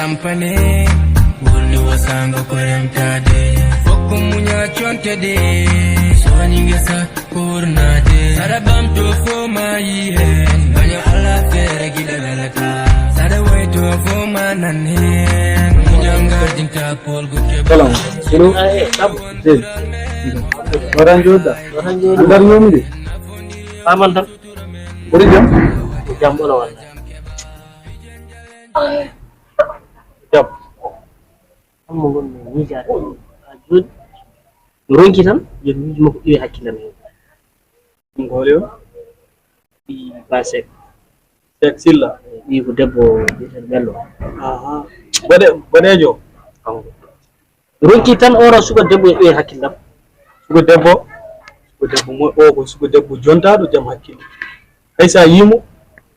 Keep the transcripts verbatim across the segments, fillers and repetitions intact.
Tampane, wulni wasango ko remtade. Fokko muña contede, soñi ngesa kurnade. Sara bamto fo ma yi hen, baño ala fere gida welata. Sara wayto fo ma nan hen, muña ngardinta pol gudde. Salam. Hello. Hey. Waran joda. Waran joda. Andar ñomde. Paman tan. Ɓuri jam? Jam ɓolo walla. Jam. Amma ngon mi miijaade. A jooɗi. Mi ronki tan, yo mi miijo makko iwe hakkille am heen. Ɗum ko holi o? Ɓii Ba Seck. Seck Silla. Ɓii ko debbo biyeteeɗo Bello. Aha. Boɗe-, boɗeejo? Kanko. Mi ronki tan oro suka debbo e iwe hakkille am. Suka debbo? Suka debbo mo, o ko suka debbo jontaaɗo jam hakkille. Hay so a yii mo,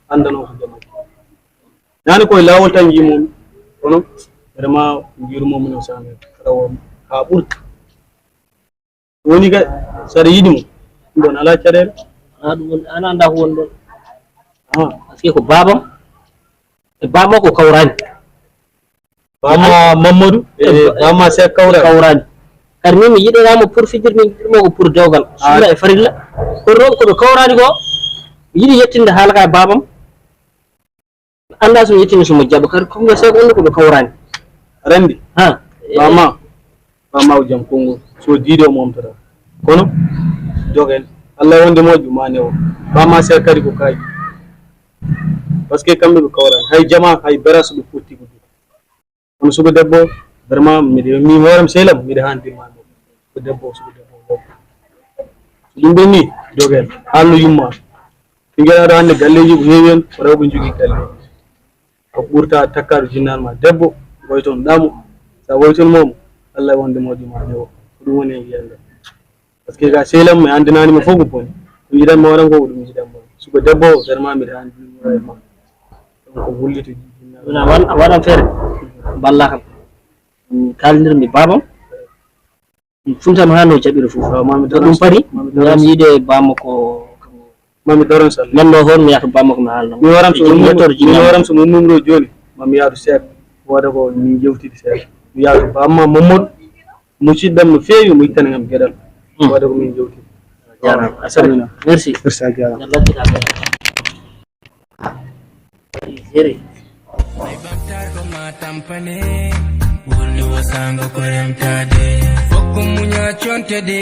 anndanoo ko jam hakkille. Nani koye laawol tan njiimi mo, kono vraiment njiirumo mo no sami rawo haa ɓurti. Woni kay, so aɗa yiɗi mo, ɗum ɗon alaa caɗeele. Alaa ɗum woni, an anndaa ko woni ɗon. Ah. Parce que ko baabam, e baabam ko kawraani. Bamma Mamadou, e bamma Seck Kawraani. Kawraani. Kadi min mi yiɗiraama pour fijirde, min njiɗirmo ko pour dewgal. Ah. Sunna e farilla. Kono noon ko ɓe kawraani ko, mi yiɗi yettinde haala ka e baabam. Annda so mi yettini so mo jaɓa kadi, comme que Seck on ko ɓe kawraani. Aɗa anndi? Ha. Bamma. Bamma ko jam konngol. So diido mo omtata. Kono, dogen. Allah wonde moƴƴo ma newo. Bamma Seck kadi ko kayi. Parce que kamɓe ɓe kawraani. Hay jama, hay bera so ɓe potti ko. Kono suka debbo, vraiment, miɗo, mi hooram sehlam, miɗo haandirma ɗum. Suka debbo, suka debbo, debbo. So ɗum ɓenni, dogen, haalno yumma. Ɓe njeɗaɗo hannde galleeji ko heewi heen, ko rewɓe njogii galle. Ko ɓurta takkaɗo jinnaanma debbo, woyton ɗamo. Sa woyton momo, Allah wonde moƴƴo ma newo. Ko ɗum woni e yiyannde. Parce que ga sehlam mi anndinaani mo fof ko boni. Ko yiɗan mo waɗan ko, ko ɗum yiɗan mo. Suka debbo o, vraiment mbiɗa anndini mo e ma. Donc ko wullito jinnaanma. Wona wan-, a waɗan feere. Balla kam. Mm, kaalndirmi baabam. Mm, funtam haa no jaɓiri fof. Waaw, mami ɗum daron pari, mami mi daron am yiide baamma ko, ko mami daron sal. Nanno hoon mi yaha to baamma ko mi haalna mo. Mi waram so, e joom mi yettoto mi jinnaanma. Waram so mo numro jooni. Mami yaadu seeɗa. Wooda ko min jewtidi seeɗa. Mi yaadu baamma Mamadou. Musidɗam no feewi, mo ittani kam geɗal. Hmm. Wooda ko min jewti. Jaaraama. A salmina. Merci. Merci, a jaaraama. Yalla ɓe jere. Ay, bamtaare ko ma tampane, wulni wasango ko remtade. Fokko muña contede,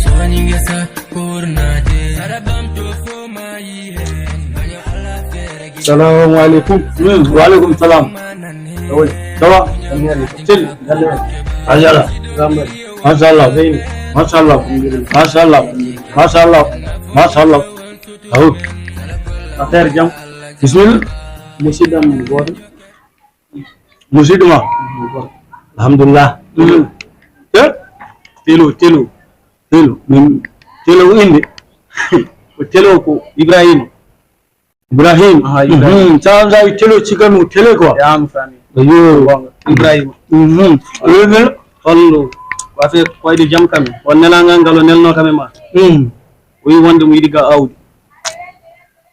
soñi ngesa kurnade. Sara bamto fo ma yi hen, baño Allah fere gi- Salamu alaikum. Mm, wa alaikum salam. Ça va? Sel. Mashallah. Mashallah. Mashallah. Mashallah. Mashallah. Mashallah. Aw. Affaire jam. Bismillah. Musidɗam gooto. Musidɗo ma. Alhamdulillah. Mm. Eh? Telo, telo. Telo. Min, telo inde. Ko telo ko Ibrahima. Ibrahim. Aha, Ibrahim. Mhm. Sa njawi télé, cikkanmi ko télé quoi. Yam fami. Yo. Gonga. Ibrahim. Mhm. Yo, yo. Holno wate koyde jam kam. On nelangal ngal o nelno kam e ma. Mhm. O wi wonde mo yiɗi ga awdi.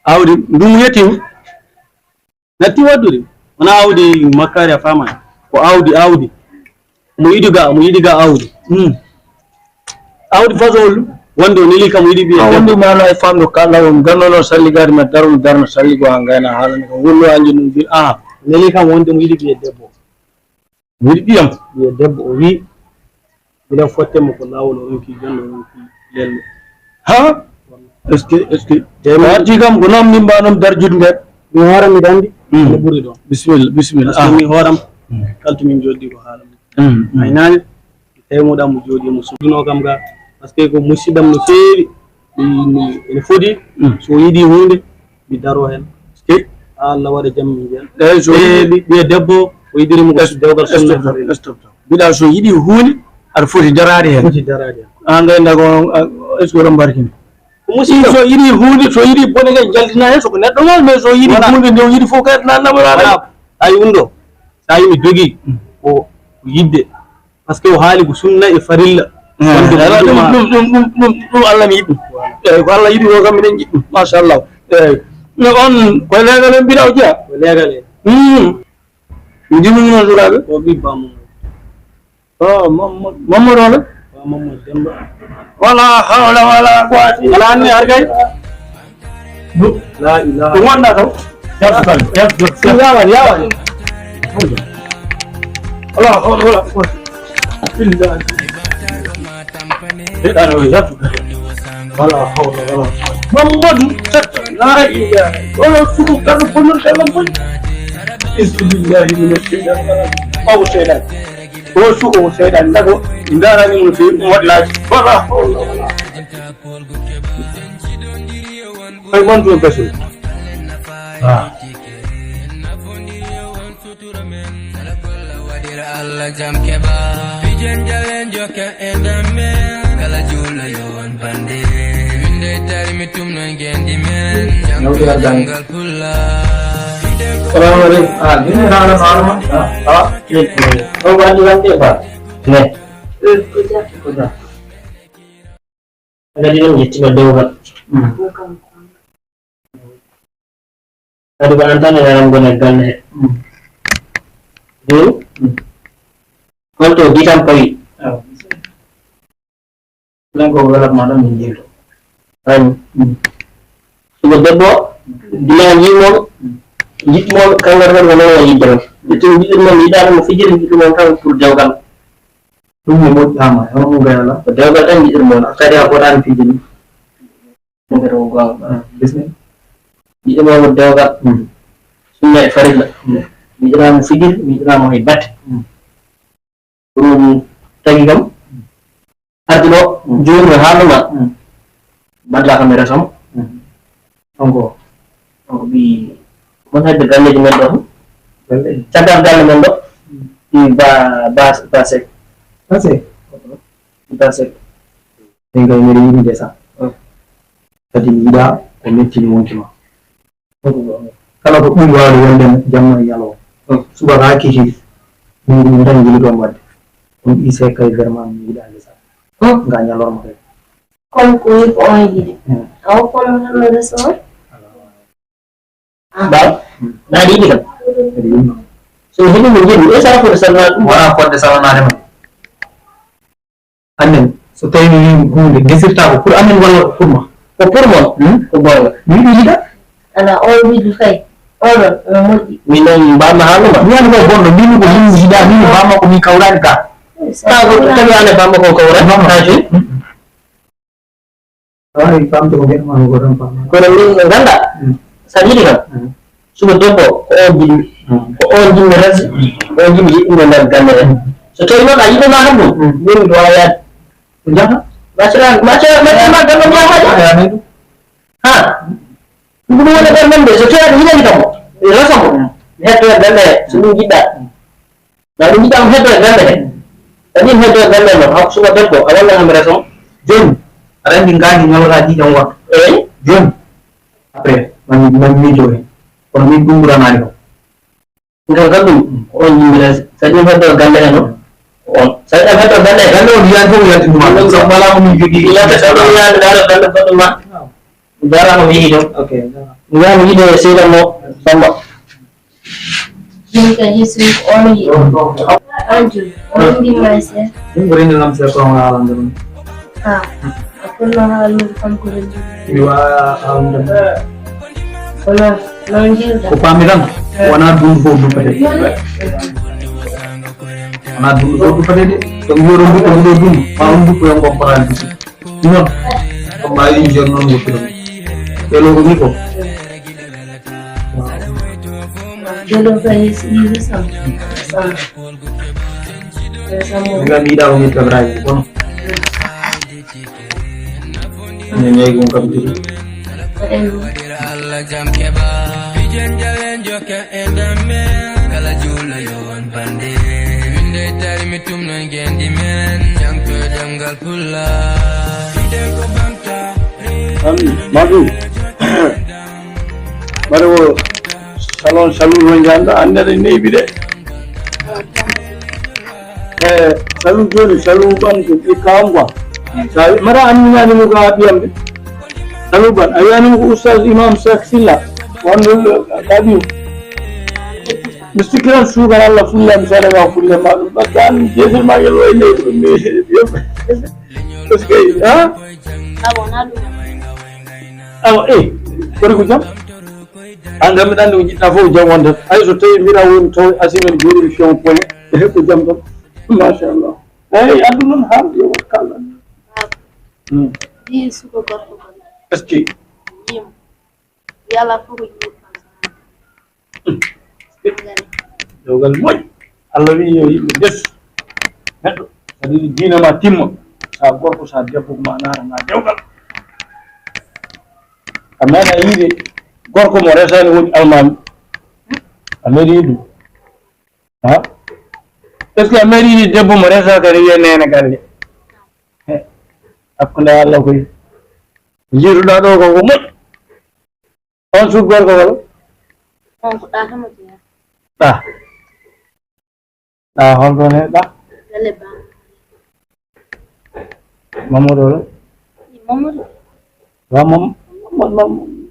Awdi, ɗum yetti. Natti waddude. Wona awdi makkaari a faman. Ko awdi, awdi. Mo yiɗi ga, mo yiɗi ga awdi. Hmm. Awdi façon wonde o neli kam o yiɗi ɓiye. Ah, debbo. Wonde mi ala e famɗo kala on gannono salli gari ma daro mi darna salli go ha ngayna haalani kam. Wollo anji ɗum bil, ah. Neli kam wonde mo yiɗi ɓiye debbo. Mi yiɗi ɓiyam. Ɓiye debbo o wi, mbiɗa fotte mo ko laawol o ronki jonde o ronki lello. Ha? Est-ce que, est-ce que? Te mi arti kam ko noon min mbaɗa noon darjude nde. Mi hoore mi dandi. Hmm. No ɓuri ɗon. Bismillah, bismillah. Parce que mi hooram. Hmm. Kaltu min joddi ko haala. Hmm, hmm. Ay nani. Tawi mo ɗam mo jooɗi mo suuduno kam ga. Parce que ko musidɗam no feewi. Mi, mi, ene foti. Mm. So yiɗi huunde, mi daro heen. Ski. Haa Allah waɗa jam min njiyan. Eeyi, so e, yiɗi ɓi-, ɓiye debbo, o yiɗiri mo ko est-ce, dewgal est-ce sunna que, farilla. Est-ce que, mbiɗa so yiɗi huunde, aɗa foti daraade heen. Foti daraade heen. Aan kay ndaga on, a, est-ce que oɗon mbarkini? Ko musidɗo. So yiɗi huunde, so yiɗi bone kay jaltina heen, so ko neɗɗo noon, mais so yiɗi voilà. Huunde nde o yiɗi fof kay, nan namoraade. Voilà. Ay, ɗum ɗo, so a yii mi dogii, mm, ko yidde. Parce que o haali ko sunna e farilla. Eh, wonde ɗum, ɗum, ɗum, ɗum, ɗum, ɗum Allah mi yiɗi ɗum. Voilà. Eeyi, ko Allah yiɗi ko kam miɗen yiɗi ɗum. Machallah. Eeyi. No on, ko leegal en mbiɗa o jeya? Ko leegal en. Hmm. Ndimi mo suraɓe. Ko ɓi bammo. Oh, Mamadou, Mamadou wala? Wa Mamadou Demba. Wala hawla wala quwwata illa billah. Wala anni har kay. La ilaha. Ko wonɗa taw? Yaltu kan, yaltu, yaltu. Yawan, yawan. Wala hawla wala quwwata illa billah. Heɗano yaltu kan. Wala hawla wala quwwata. Mamadou, la ilaha. Wala suku kan ko non kan ko. Bismillah min ash-shaytan. Aw shaytan. O suko o seeɗa ndago, ndarani mo fi mo waɗi laaji. Wala hawla wala. Ay man to beso. Ah. Allah jam keɓa. Pijen jalen jokke e ndam men. Kala juula yo on bande. Winde tari mi tum non gendi men. Nawdi ardan. Salamu alaikum. Ah, min rana rana. Ah, ah. Ko wadi wande ba. Ne. Ko ja. Ko ja. Kadi ɗum yettima dewgal. Mm. Kadi ko an tan e aran gona e galle he. Mm. Ɗum? Mm. Holto gitan pawi? Awa. Lan ko welat ma ɗon min jilto. Ani. Mm. Suka debbo, gila yimo, mm, yiɗmo, kangal tan ko non o yidde non. Ɓe tun yiɗirmo, yiɗano mo fijiri, yiɗirmo tan pour dewgal. Ɗum mo moƴƴaama, e hono mo gayala. Ko dewgal tan yiɗirmo, kadi a fotaani fijiri. Ɗum kadi ko goonga. Ah, bismillah. Yiɗirmo ko dewgal. Mm. Sunna e farilla. Mm. Mi yiɗiraama fijiri, mi yiɗiraama hay batte. Mm. Ko ɗum tagi kam. Arde ɗo, mm, jooni mi haalno ma. Mm. Banndiraaɓe kam mi resamo. Mm. Kanko. Kanko ɓii, mon hedde galleeji men ɗo. Galleeji. Caggal galle men ɗo. Mm. Ɓii ba, ba, ba Seck. Ba Seck? Ba Seck. Min kay miɗo yiɗi ndesa. Mm. Kadi mi yiɗa ko mettini wonki ma. Kala ko ɓuri waawde wonde jamma e ñalawma. Hmm. Subaka haa kiikiiɗe. Min ɗum tan njiɗi ɗoon waɗde. Ɗum ise kay vraiment mi yiɗaade sa. Hmm. Nga ñalorma kay. Comme ko wi ko on yiɗi. Hmm. Awa kono tan no reso on. Ba, hmm, na ɗiɗi kam. Kadi ɗum noon. So heɓi mo njiɗi, e sara foti salna ɗum. Wona fodde salanaade ma. Amen. So tawi mi wii huunde desirta ko pour amen walla ko pour ma? Ko pour mon. Hmm? Ko goonga. Mi yiɗi yiɗa. Ala, on wiɗi kay. Onon, no moƴƴi. Min noon mbamma haalnuma. Mi wiyani ko bonno, mbimi ko min yiɗa, min mbamma ko min kawrani ka. Eh, sa ka ko kawrani. Tawi an e bamma ko kawrani. Non, non. Ka jooni? Mm, mm. A waawi famde ko geɗe ma ko tan famɗa. Kono min no ngannda. Mm. Sa yiɗi kam. Mm. Suka debbo, ko on jinmi. Mm. Ko on jinmi rasi. Mm. Ko on jinmi yiɗɗum e nder galle en. Mm. So tawi noon a yiɗi ma tan ɗum. Mm. Min mi wawa yaade. Ko jaka? Macira, macira, macira ma galle mi yaha. A yaha ɗum. Ha. Ɗum woni ɓernde nde, so tawi aɗa yiɗani kam, mi resa mo, mi heddoya galle he, so ɗum jiɗɗa. Na ɗum jiɗɗa mo heddoya galle he. Kadi mi heddoya galle he noon, haw suka debbo, a walla kam mi resa mo. Jooni, aɗa anndi ngaandi ñalora ɗiɗon wattu. Eey. Jooni, après, mami, mami miijo he. Kono min ɗum ɓuranaani kam. Ngal ngal ɗum, ko on yimɓe tan, so ɗum heddo galle he noon, ko on. So ɗum heddo galle he. Galle on yiyaani fof ko yaltinduma. Ɗum ɗum sabu alaa ko min jogii. Yalta so ɗum yiyaani, ndaara galle goɗɗo ma. Jaaraama mi yii ɗum. Ok, jaaraama. Mi yaha mi yiɗe seeɗa mo Samba. Min ka Yeesu ko on yiɗi. Anju, on yiɗi ma seeɗa. Ɗum ko renndi lam seeɗa ko on haalande ɗum. Ah, a fotno haalnude kam ko renndi. Mi waawaa haalnude mo. Kono noon njiɗ-ɗaa. Ko paami tan, wonaa duundu fof duppetee. Wonaa duundu fof duppetee de. So mi wiyi oɗon duppa, miɗo duundu, ma on duppa yon kon potaani duppe. Ɗum noon, ko mbaawi jeune noon woppi ɗum. Ɓe lowru ni ko. Jolo kay si ɗi resam. Resam. Resam. Ngam yiɗa o mi pebraaji kono. Min yeeyi ɗum kam tigi. Waɗira Allah jam keɓa. Pijen jalen jokke e ndam men. Kala juula yo on bande. Winde tari mi tum non gendi men. Jangto jangal pulla. Iden ko bamta. An, Madu. Madu o salon salon no janda annere neybi de. Eh, Salou jooni, Salou ɓantu, ɓe kawam quoi. Sa mara an mi ñaani mo ka ɓiyam de. Salou Ban, a wiyani mo ko Oustaz Imam Cheikh Silla. Wonno ka ɓiyum. Mi sikkiran suukar Allah fulle am seeɗa ma fulle ma ɗum. Parce que an jeesul ma ngel wayi leydi ɗum ni. Parce que, ha? Awa, eh, kori ko jam? An kam miɗa anndi ko jiɗɗa fof ko jam wonde. Hay so tawi mbiɗa woni taw asimen jooɗi mi few point. Eh, ko jam tan. Machallah. Eyi, aduna noon haalde yo wat kala. Hmm. Ɗi suka gorko kon. Est-ce que? Yim. Yala fof ko yim. Dewgal moƴƴo. Allah wi yo yimɓe ndesu. Neɗɗo, kadi diina ma timma. Sa gorko, sa debbo, ma naata, ma dewgal. A meeɗa yiide gorko mo resani woni almaami. A meeɗi yiɗum. Ha? Est-ce que a meeɗi yiide debbo mo resa kadi wiye neene galle? He, hakkunde Allah koy. Jiiruɗa ɗo ko ko moƴƴi. On suudu gorko wala? On ko ɗa tan mo jeeya. Ɗa. Ɗa holɗo ne ɗa? Galle ba. Mamadou wala? Mamadou. Wa Mam-, Mam-, Mam-,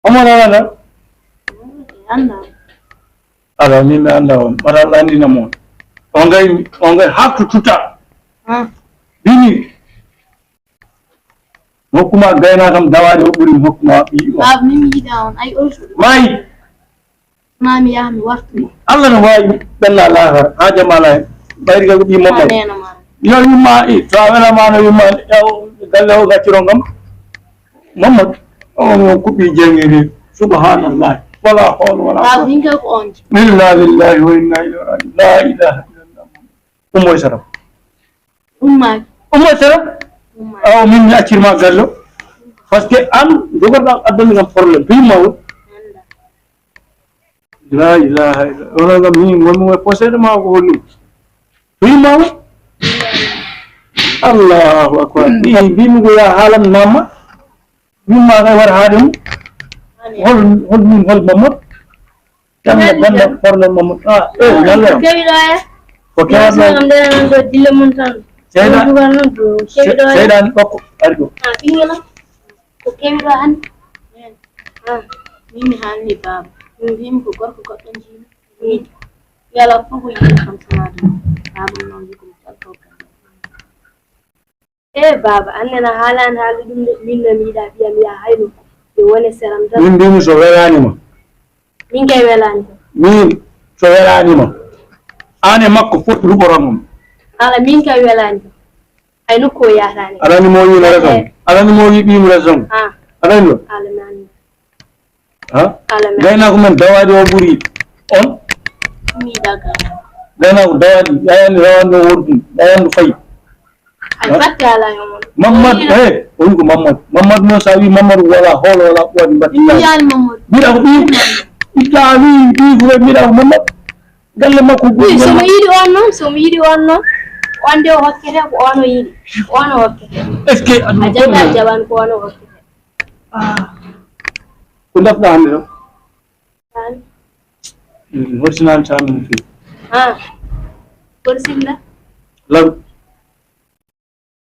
Mamadou wala? Mamadou e annda. Ala, min mi annda on. Mbaɗa Allah anndina mo. On ngay, on ngay haftu tuta. Ah. Bini. Hokkuma gayna kam dawaade o ɓuri mi hokkuma ɓiyi o. Baaba, min mi yiɗa on. Ay, o suuɗo. Maayi. Ma mi yaha mi wartu. Allah no waawi ɓenna laakara. Haa jam alaa hen. Ɓayri kay ko ɓii Mamadou. Neena ma. Yo yumma i, to a welama no yumma, e o galle o gacciron kam. Mamadou, on on kuɓɓi jengiri. Subhanallah. Wala hawla wala quwwata. Baaba, min kay ko on. Inna lillahi wa inna ilayhi raji'un. La ilaha illallah. Ummo e saram. Ummaaki. Ummo e saram. Ummaaki. Awa min mi accirma galle o. Parce que an, jogorɗa addani kam problème. To yumma o. Annda. La ilaha illa. Onon kam min wonmi e poseede ma ko holli. Wiima o. Allahu akbar. Ɗi mbimi ko ya haalan mamma. Wimma kay war haade mum. Hol, hol min, hol mamma. Ganda, ganda problème mamma. Ah, eh, yalla. Kewi ɗo e. Ko kewa ɗo. Ɗo dille mun tan. Seyda. Kewi ɗo e. Seyda ni ɓokko. Ari ɗo. Ah, ɓingel. Ko kewi ɗo hannde? Min. Ah, min mi haalni baaba. Min mbimi ko gorko goɗɗo njiimi. Mi yiɗi. Yala fof ko yiɗi kam sanaade. Baaba noon wi ko mi tal fof kam. E baaba, an nena haalani haalde ɗum de. Min noon mi yiɗa ɓiyam yaha hay nokku. Yo wone seram tan. Min mbimi so welani ma. Min kay welani ko. Min so welani ma. An e makko foti huɓoran on. Ala min kay welani ko. Ay nokku o yaatani. Aɗa anndi mo wi no resam? Eh. Aɗa anndi mo wi ɓiyum resam? Ah. Aɗa anndi ɗum? Ala mi anndi. Ha? Ala mi anndi. Gaynako men dawaɗi o ɓuri on? Mi yiɗa gaynako. Gaynako dawaɗi, ɓayani rawandu o wordi, ɓayandu fayi. Ay batte ala yo mon. Mamadou, eh, o wi ko Mamadou. Mamadou noon sa wi Mamadou wala hoolo wala ɓuwani mbaɗi. Mi yiyani Mamadou. Mbiɗa ko ɓiyum. Itta a wi ɓiyum ko mbiɗa ko Mamadou. Galle makko. Wi, somo yiɗi on noon, somo yiɗi on noon, on de o hokkete ko on o yiɗi, ko on o hokkete. Est-ce que a jannga jaban ko on o hokkete. Ah. Ko ndafɗa hannde ɗo? An. Mm, horsinani tan min fi. Ah. Horsinda? Law.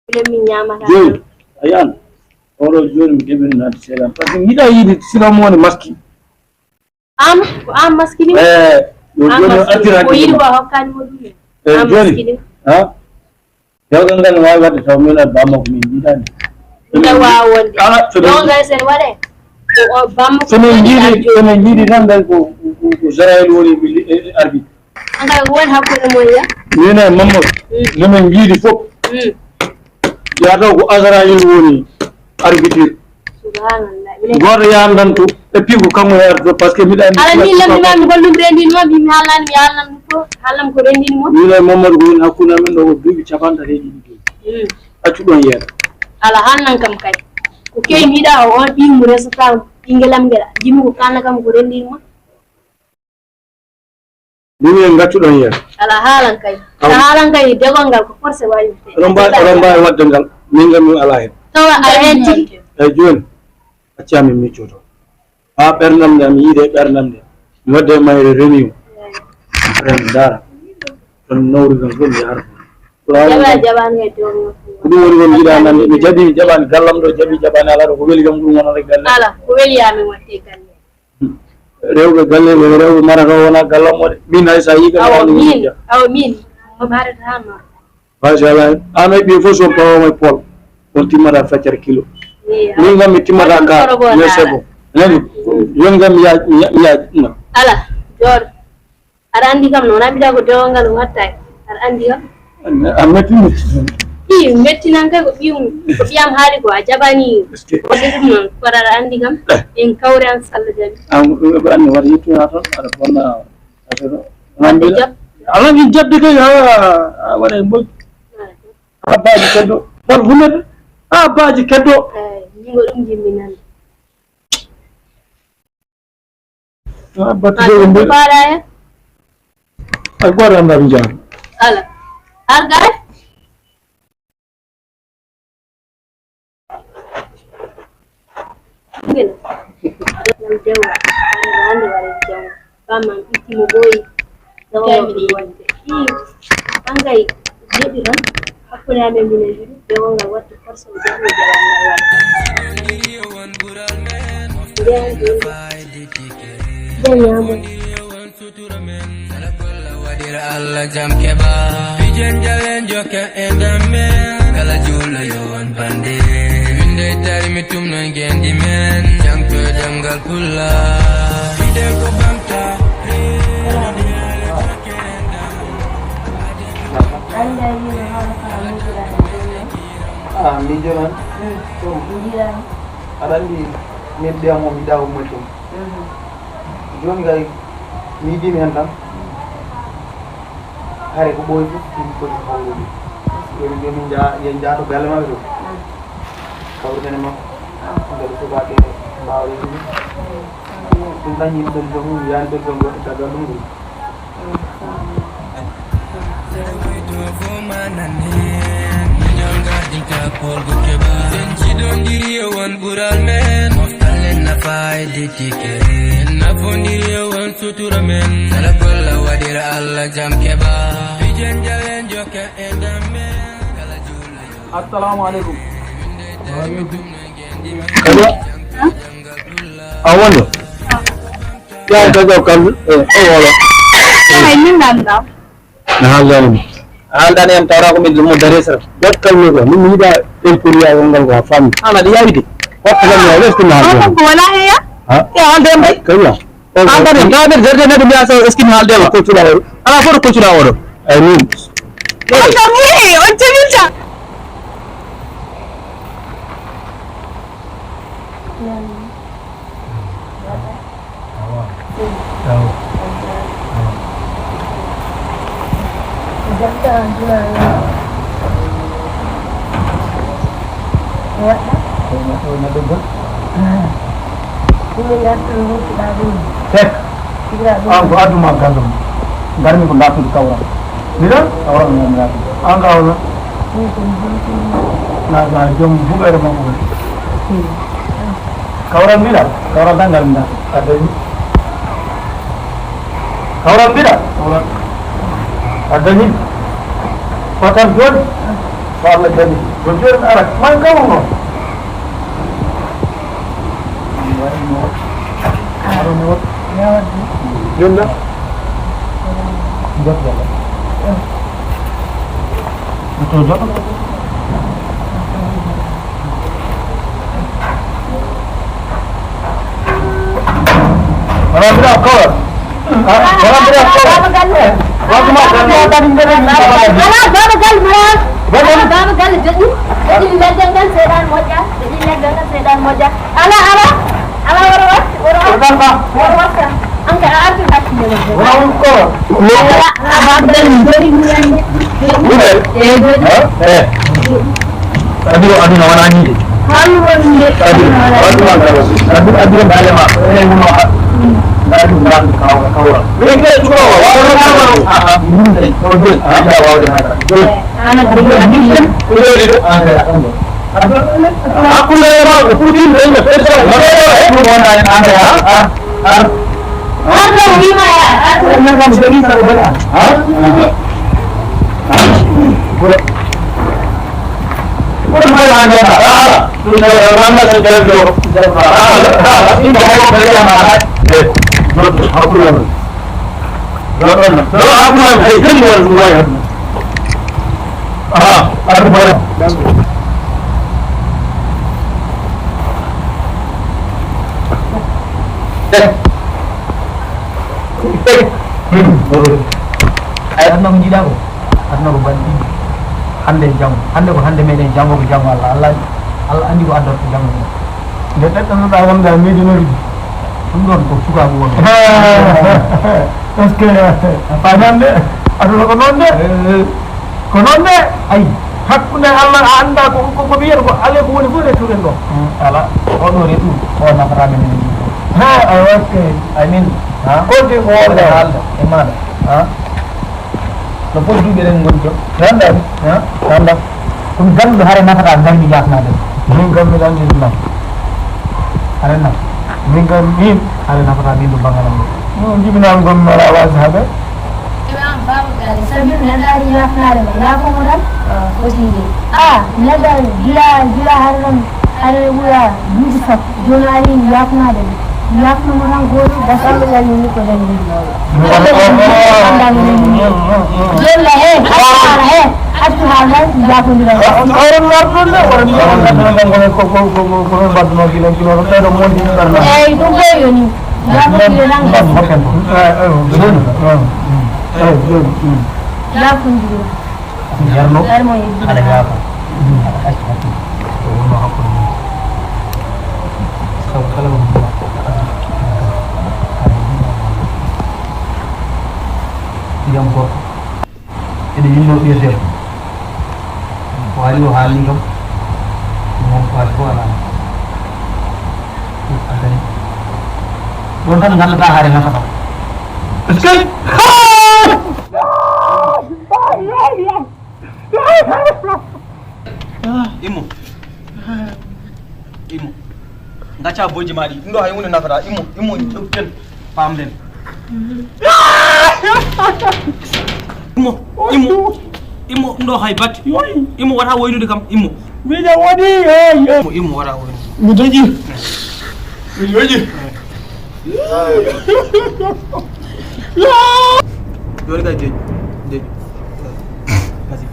Minen min ñaamata. Jooni, a yiyan? Oɗo jooni mi keɓino naati seeɗa. Parce que mi yiɗa yiide sila mo woni maski. An, ko an maski ɗum? Eh, yo an jooni o maski ɗum. Addiraki o yiɗi ɗum. Ko a hokkani mo ɗum. Eh, an jooni, maski ɗum. Ha? Dewgal ngal no waawi waɗde taw min e bammakko min njiɗani. Nde waawa wonde. Kala so min dewgal sen waɗe. Ko o bammakko so min woni njiɗi, an jooni. So min njiɗi tan ngal ko, ko, ko Israël woni mi, e, e arbitre. An kay ko woni hakkunde mon ya? Min e Mamadou, mm, no min njiidi fof. Mm. Yaa taw ko Azraïl woni arbitre. Subhanallah. Minen gooto yahandan to, et puis ko kanko yahata to, parce que mbiɗa anndi. Ala min lamndi ma, mi gollum renndini ma, mi, mi haalani, mi haalnan ɗum fof, haalnam ko renndini mo. Min e Mamadou ko woni hakkunde amen ɗo ko duuɓi capanɗe tati e ɗiɗi jooni. Mm. Accu ɗon yeeɗa. Ala haalnan kam kay. Ko kewi mi yiɗa o on ɓiyum resata ɓinngel am ngel. Jimi ko kaalna kam ko renndini mo. Min en ngaccuɗon yen. Ala haalan kay. Aw. Ala haalan kay, degol ngal ko forcé waɗirte. Oɗon mbaawi, oɗon mbaawi waɗde ngal. Min ngal min alaa hen. Tawa a heen tigi. Eyi jooni, accaa min miccoto. Haa ɓerndam nde, mi yiide ɓerndam nde. Mi wadde e mayre remi o. Eyi. Remi, ndaara. Ɗon nawruɗon fof mi yahata. Jaɓa, jaɓaani e dow. Ko ɗum woni ko mi yiɗaa nande. Mi jaɓi, mi jaɓaani. Gallam ɗo jaɓi, jaɓaani. Alaa ɗo ko weli kam, ɗum wonata e galle. Ala, ko weli yaa min waɗte e galle. Hmm. Rewɓe galle, rewɓe marata o wona gallam o de. Min hay sa yi kam awa min, awa min, mo marata ma. Machallah. An e ɓiye fof so pawa mo e pol. On timmata feccere kilo. Min kam mi timmata ka. Yo c'est bon. Nani? Yon kam mi yaaj, mi yaaj, mi yaaj. No. Ala, jooɗo. Aɗa anndi kam noon, a mbiɗa ko dewal ngal wattaani. Aɗa anndi kam. A metti metti. Ii, mettinan kay ko ɓiyum, ko ɓiyam haali ko a jaɓani. Est-ce que wonde ɗum noon, kono aɗa anndi kam, en kawri an so Allah jaɓi. An ko ɗum ɓe anndi wata yettu ha toon, aɗa bonna, aɗa bonna. Wadde jab. Ala mi jabde kay, ha, ha waɗa e moƴƴi. Ha baaji keddo. Wal hunde. Ha baaji keddo. Eey, min ko ɗum jimmi nande. Ah, battude ko mbaɗa heen? Ay, gooto anndaa mi jaam. Ala. Argaay? Ngel. Ngel dewal. Hannde ware jam. Bamman itti mo ɓooyi. Tawa o ɗum waɗde. Ii. Angay. Jeɗɗi tan. Hakkunde amen minen ɗiɗi. Dewal ngal waɗde force o jaɓi o jaɓaani ngal waɗde. Ndeyan ɗum. Ndeyan ñaamo. Sutura men, sala golla waɗira Allah jam keɓa. Pijen jalen jokka e ndam men. Kala juulo yo won bande. Min dey tari mi tum non gendi men. Jangto e ɗemngal pulla. Ide ko bamta. Ande yino haala kala min jira. Ah, miijo noon. Mm. Ɗum. Njiɗaani. Aɗa anndi min ɓiyam o mi yiɗaa ummoyde ɗum. Mhm. Jooni kay, mi yiɗii mi heen tan. Hare ko ɓooyi fof, ɗum foti hawrude. Jooni, jooni nja-, yen njahto galle maɓɓe to. Mm. Kawriten e makko. Ah. Mbeɗa suɓaade mbaawa rewrude. Mm. Ɗum tan yimɓe ɗum fof mum yaani ɓe ɗum waɗi caggal ɗum ɗum. Cidondiri e won ɓural men. Moftal en nafa e detike. En nafondiri e won sutura men. Sala golla waɗira Allah jam keɓa. Pijen jalen jokka e ndam men. Kala juulo yo. Assalamu alaikum. Allo? A wonɗo? Ya, ka jaw kan, eh, o wala. Ay, min ɗan ɗan. Na haaldaani mi. A haaldaani yam, tawra ko min ɗum mo daresra. Wat kalmi ko, min mi yiɗa imporiya wongal ko a faami. Ana ɗi yawde. Wat kalmi o, est-ce que na haaldaani? Ko wala heya? Ha? Ya, haalde mbay. Kanya. An kadi, tawa nder jerde neɗɗo mbiya so eskin haalde ma. Koccuɗa oɗo. Ala fof ɗo koccuɗa oɗo. Ay min. On kam, ii, on jibinta. Waɗɗa? Ko neɗɗo, neɗɗo gol. Ɗum e ngartam ngurtuɗaa ɗum. Tek. An ko addu ma gardam. Ngarmi ko dartude kawram. Mbiɗa? Kawram mi ngarmi dartude. An ka wona? Min ko mi hulti. Na, na joom huɓere makko woni. Hmm. Kawram mbiɗa? Kawram tan ngarmi dartude. A dañi. Kawram mbiɗa? Kawram. A dañi. Fatan jooni. Ko Allah dañi. Ko jooni ara. Man kawru noon. Yonda. Jot Yàlla. Ko jot. Wala mbiɗa kawal. Ah, wala mbiɗa kawal. Baba Galle. Wala ma galle. Wala baba galle, wala. Wala baba galle joɗi. Joɗi leggal ngal seeɗan moƴƴa. Joɗi leggal ngal seeɗan moƴƴa. Ala, ala. Ala, woro wat, woro wat. Woro wat. Woro wat. Anke a arti hatti ne. Wala ko. Ala, ala, baba galle joɗi. Wala. Eh, joɗi. Eh. Aduna, aduna wona ni de. Aduna, aduna, aduna, aduna baale ma, enen wuno ha. Aduna, aduna, kawra, kawra. Min ke tuko, wa, wa, wa, wa. Ah, ah, min de, ko de, ah, da, wa, wa, da. Ana de, ko de, ko de, ah, da, da. Hakkunde e maɓɓe, Putin ɓe ɓe fesa. Wona e ande, ha? Ha? Ha? Ha? Ha? Hakkunde amen. Ɗo, ɗo, ɗo, hakkunde amen. Hey, jemmo walla ɗum wawi hakkunde. Ah, ar ɗum waɗa. Eh. Eh. Hmm. Ay, aduna ko jiiɗa ko. Aduna ko balɗe ɗiɗi. Hande e janngo. Hande ko hande meɗen, janngo ko janngo Allah. Allah, Allah andi ko addata janngo. Nde ɗeɗɗanoɗa wonde a miijinoɗi ɗum. Ɗum ɗon ko sukaaɓe wonɓe. Est-ce que a faman de? Aduna ko noon de. Ko noon de. Ay, hakkunde Allah a annda ko, ko, ko wiyata ko ale ko woni fof retour en ɗo. Ala, oɗo retour, o nafata men en ɗum. Ha, ay, ok. Ay min, ha? Ko de ko wonde haalda e maɗa, ha? No foti duuɓi eɗen ngoni joom? Ganda, ha? Ganda. Ɗum ganduɗo hare nafata gayni yafnade. Min kam mbiɗa anndi ɗum. Hare naf-, min kam min hare nafata min ɗum banngal am ɗum. Ɗum jibinam gom mara waasi habe. Imam Baba Gari, Samir neɗɗo ari yafnade ma, yafo mo tan? Ah. O tigi. Ah, neɗɗo gila, gila hare ɗon. Aɗa wuya duuɓi sappo, jooni a ari yafnaade ɓe. Yafno mo tan gooto, basi Allah yalnini ko dañi ɗum. Jella he, asara he, accu haala, jaafondira. Oɗon ngarɗon de, oɗon ngarɗon de, ko, ko, ko, ko, ko, ko, mbaɗduno gila, gila, ko ɓeɗo mondi ɓerna. Eyyi, ɗum koye yoni. Jaafondira tan gasi. Eyyi, eyyi, eyyi, eyyi. Jaafondira. Jarno, aɗa yaafa. Aɗa acca hakkunde. Ko wonno hakkunde men. Sabu kala ko mbiɗa, ndiyam gorko. Ene yinno ɓiye debbo. Ko ari o haalni kam. Ɗum on ko ari fof alaa. Ɗum addani. Ɗon tan nganndataa haare nafata. Est-ce que? Immo. Immo. Ngacca bojji ma ɗi. Ɗum ɗo hay hunde nafata. Immo, immo, ƴetten, pamden. Immo, immo. Immo, ɗum ɗo hay batte. Immo, wata woynude kam. Immo. Miɗo woni, yo, yo. Immo, immo, wata woynude. Mi dañi. Mi dañi. Joni kay jeeƴi. Jeeƴi. Kasi.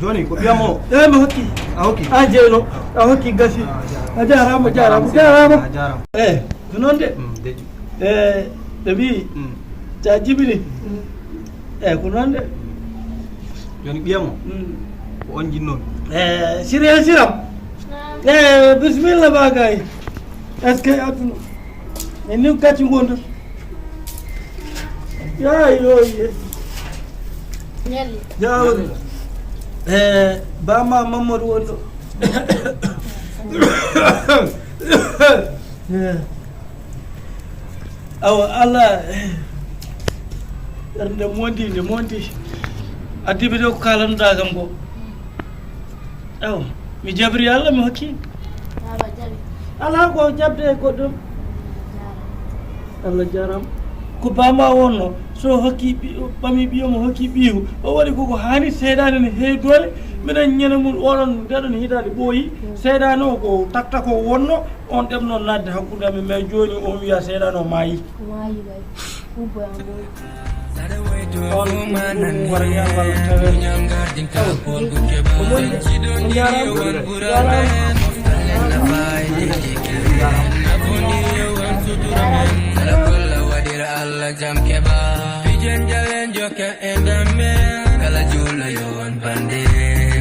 Joni ko ɓiyam o. Eyi, mi hokki. A hokki? A jeeyno. A hokki gasi. A jaaraama, jaaraama, jaaraama. A jaaraama. Eyi, ko noon de. Mm, deƴƴi. Eyi, ɓe mbi, mm, sa jibini. Mm. Eyi, ko noon de. Joni ɓiyam o. Mm. Ko on jinnoomi. Eyi, Siré Siram. Eyi, bisimilla ma kay. Est-ce que aduna? Min ni gacci ngondu. Ya yo ye. Nelly. Ya. Eh, ba ma Mamadou wonno. Eh. Awa Allah. Ɓernde mondi, nde mondi. Addibi de ko kalanɗa kam ko. Awa, mi jabri Allah, mi hokki. Baba jaɓi. Alaa ko jaɓde e goɗɗum. Allah jaaraama. Ko bama wonno, so hokki ɓi-, ɓami ɓiyo mo hokki ɓiyu, o waɗi koko haani, seyɗaane ne heewi doole. Miɗen ñande mum oɗon, ndeɗon hitaande ɓooyi. Seyɗaane o ko takta ko wonno, on ɗeɓno naatde hakkunde amen, mais jooni on wiya seyɗaane o maayi. Maayi kay. Ubba mo. On ɗum wara ñaawal taweede. Ko moƴƴi. On njaaraama. Njaaraama. Kala jam keɓa. Pijen jalen jokke e ndam men. Kala juulo yo on bande.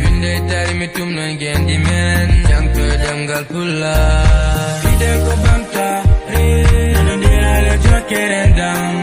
Winde tari mi tum non gendi men. Jangto e ɗemngal pulla. Ide ko bamta. Nano ndira le jokke rendam.